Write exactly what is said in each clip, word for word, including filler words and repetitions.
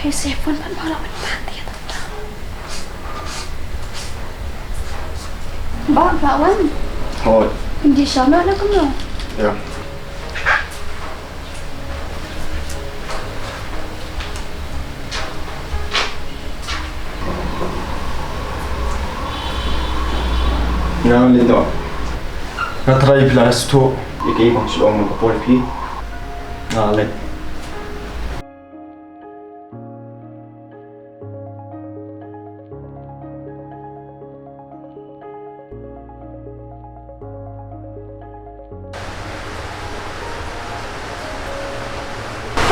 Ese phone pat ma la wan pat ïa ta. Ba, ba wan. Hoi. Pynji sha ma na kumno? Ïa. Nga leit noh. Nga trai phi la sdang. Ïa kaei ba nga shu ong mynta ka por phi. Nga leit.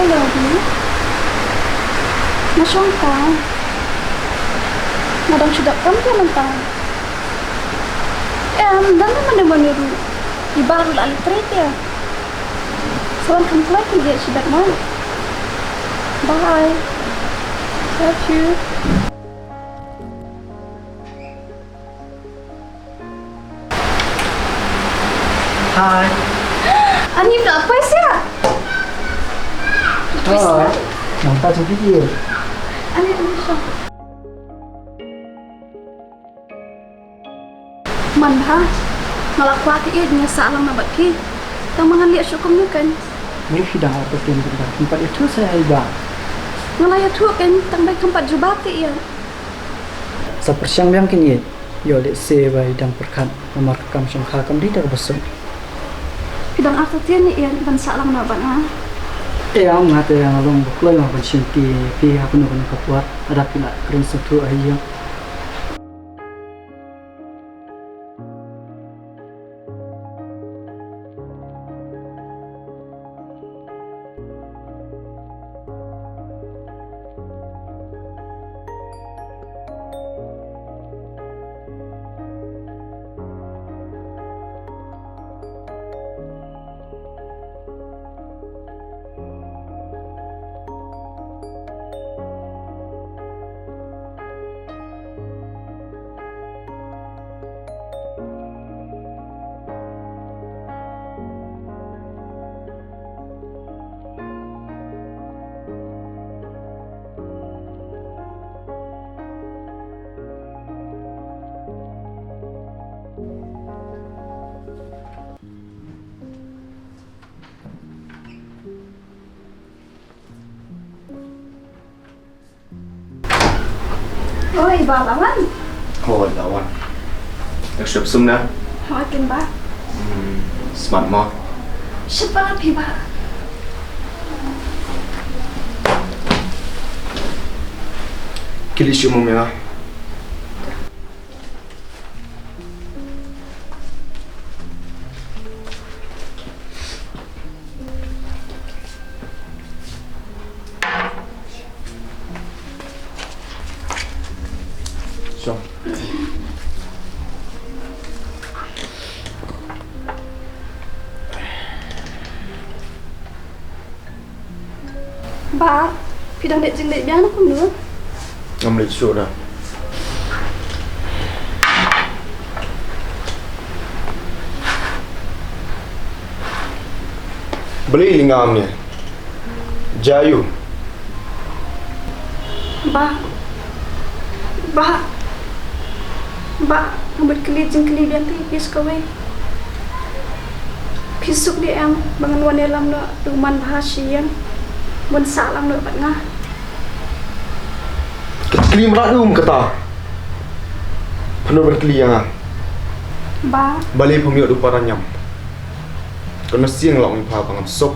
Hello, Bi. Nga shong kha. Nga dang shu dap phone phi mynta. Em, dang mane mane ruh. I Ba ruh la leit trei te. Sa wan kham kloi phi ïa shi bad nga. Bye. Love you. Hi. Ani pla poi sia. Hi. Nang ta cuti dia. Ani, ani shong. Manbha, nga la kwah ka ïa nga sah lang na bad phi. Tang ma nga leh shuh kumno kan. Ni phi dang ap kin bad phi pat ïathuh sa ïa i Ba. Nga la ïathuh kan tang ba kam pat jubab ka ïa. Sa pyrshang biang kin ïa. Ïoh lehse ba i dang pyrkhat namar ka kam shongkha kam dei da kaba suk. Phi dang artatien ïa ban sah lang na bad nga. Ïa nga te nga long ba kloi nga ban shim ki phi ha kano kano ka por. Lada phi la kren sngewthuh ha ïing. Oi, Ba, la wan. Hoi, la wan. Ïa shuh sum na. Hoi, kin Ba. Hmm, smat mo. Shuh Ba, phi Ba. Kylli shuh mo me nga. Ba, phi dang leit jingleit biang ne kumno? Ngam leit shuh da. Balei lyngngoh ne? Jia aiu? Ba. Ba. Ba, nga bad kylli jingkylli biang te phi sa kawei. Phi suk dei em ba ngan wan ïalam noh da u Manbha sha ïing ban sah lang noh bad nga? Kylli mrad um kata. Pynban kylli ïa nga. Ba. Balei phim ïoh da u para niam? Kano sien long ïa pha ba ngam suk.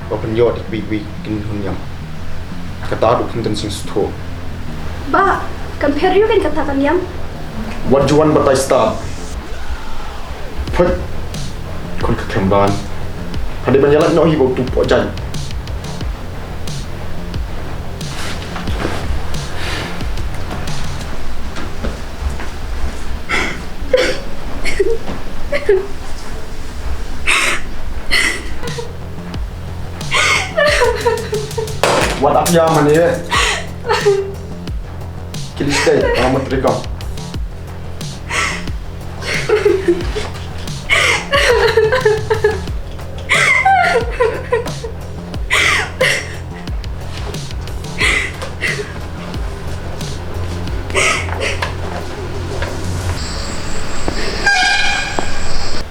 Ba pynïoh da kiwei kiwei kin hun niam. Kata ruh phim don sing sngewthuh. Ba, kan pher ïa u kan kata ka niam. Wat ju wan batai stad. Phut. Khun ka khlem ban. Hadien ban ïalam noh hi ba u tu pok jait. Wat ap ïa mane. Kylli sdei, tang mat rekam.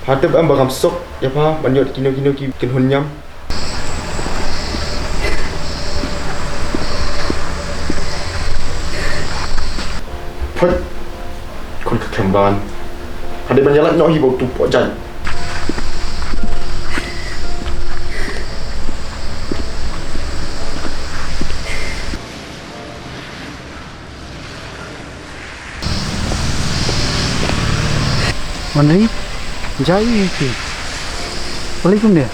Pha tip em ba ngam suk ïa pha ban ïoh kino kino ki kynhun ñiam. Phoit. Khun ka khlem ban. Ka dei ban ïalait noh hi ba u tu poh jait. Manri, jai ki. Balei kumne?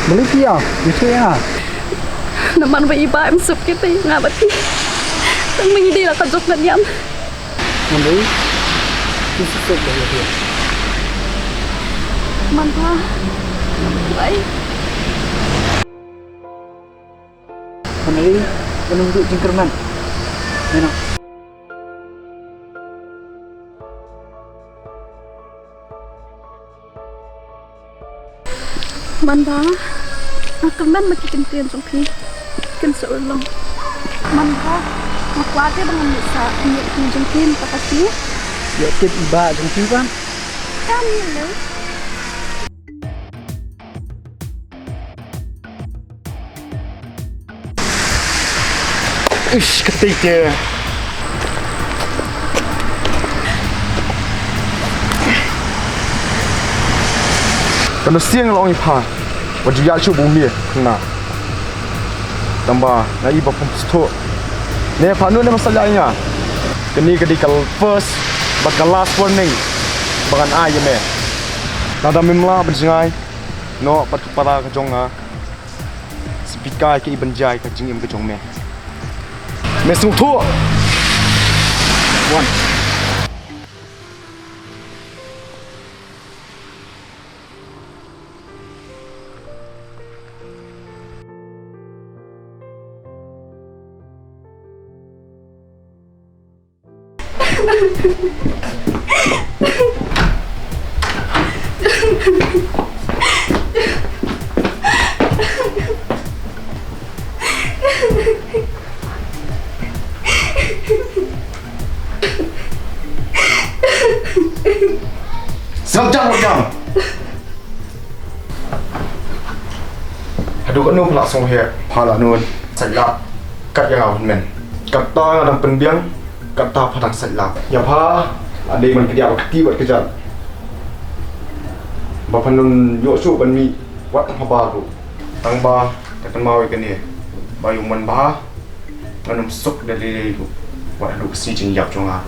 Balei ki ïa, ïa ki ïa. Namar ba i Bah em suk kiti nga bad ki. Tang ma ngi dei la ka jok ngan ïam. Manri, ki suk suk ba ïa ki. Manpa. Bai. Hynrei, ka nongduh jingkyrmen. Meno. Manba, nga kyrmen ba ki kyntien jong phi kin sa urlong. Manba, nga kwah te ba ngan sa ïa ki jong phi mynta ka sngi. Ïa tip i Bah jong phi ban. Kam ïa lei. Ish, kata te. Kano sien nga la ong ïa pha. Wat ju ïa shu bumi na. Tangba nga i ba pum sto. Ne pha nu ne masa ïa nga. Kane ka dei ka first bad ka last warning ba ngan ai ïa me. Lada mem lah ban jngai noh bad ka para ka jong nga. Sa pyrkhat ïa ka i ban jai ka jingim ka jong me. Me sngewthuh. Wan. Sngap jam, sngap jam. Haduh katno pha la sngewheh, pha la nud, sait lah. Kat ïa nga hynmen. Kata nga dang pynbiang, kata pha dang sait lah. Ïa pha, la dei ban kdiah ba kti bad kjat. Ba phan ym ïoh shuh ban mih, wat haba ruh. Tang ba, ka kynmaw ïa kane. Ba ïa u Manba, ngan ym suk da lei lei ruh. Wat haduh ka sngi jingïap jong nga.